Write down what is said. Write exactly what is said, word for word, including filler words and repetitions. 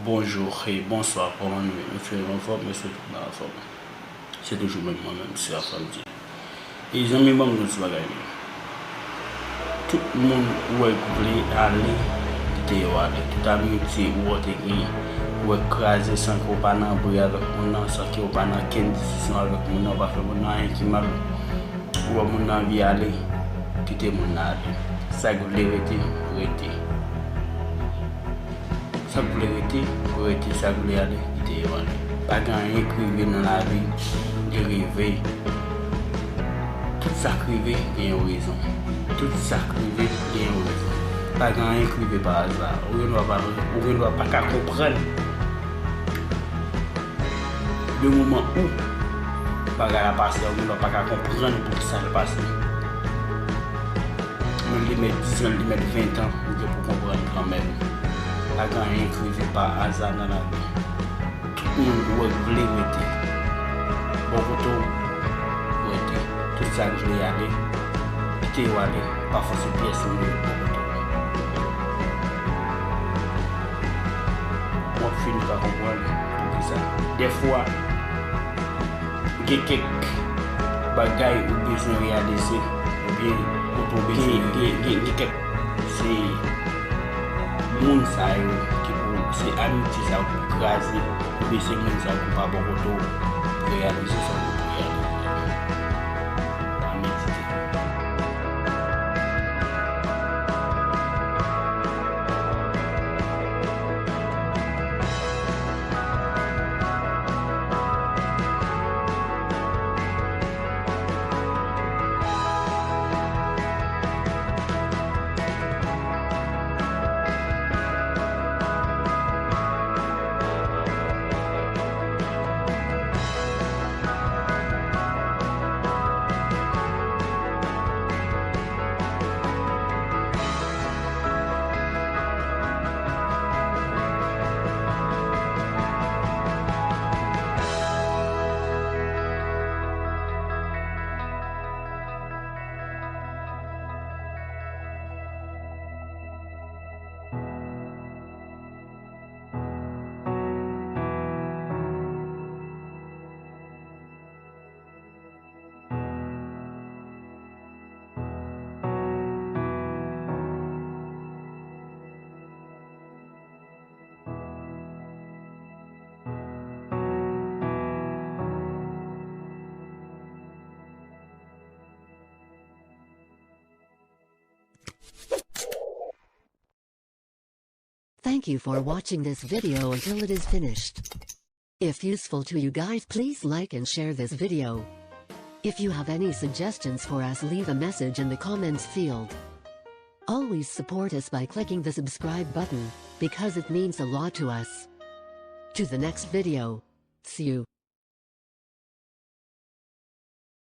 Bonjou e bonswa, kòman nou ye? M espere nou anfòm, m espere tout moun anfòm. Se toujou menm mwen menm, se Afrandy. E zanmi, ban m di yon ti bagay menm. Tout moun ou wè k vle ale, kite yo ale. Tout amitye ou wè w te genyen, ou wè k kraze san ke w pa nan bri avèk moun nan, san ke w pa nan kenn diskisyon avèk moun nan, ou pa fè moun nan anyen ki mal. Ou wè moun nan anvi ale, kite moun nan ale. Sa k vle rete, rete. Sa k vle rete, rete. Sa k vle ale, kite yo ale. Pa gen anyen k rive nan lavi, li rive. Tout sa k rive, gen yon rezon. Tout sa k rive, gen yon rezon. Pa gen anyen k rive pa aza. Ou gen dwa pa, ou gen dwa pa ka konprann le moman où bagay la pase, ou gen dwa pa ka konprann poukisa l pase. Men li mèt diz an, li mèt ven an, ou gen pou konprann kanmenm. Pa gen anyen k rive pa aza nan lavi. Tout moun ou wè k vle rete bò kote w, rete. Tout sa k vle ale, kite yo ale. Pa fòse pyès moun bò kote w. W ap fini pa konprann poukisa. Dèfwa, gen kèk bagay ou bezwen reyalize, oubyen ou tonbe gen, gen, gen, gen kèk, se moun sa yo ki pou, se amitye sa yo pou kraze, oubyen se moun sa yo pou pa bò kote w pou reyalize sa w pou reyalize. Pa medite. Thank you for watching this video until it is finished. If useful to you guys, please like and share this video. If you have any suggestions for us, leave a message in the comments field. Always support us by clicking the subscribe button, because it means a lot to us. To the next video. See you.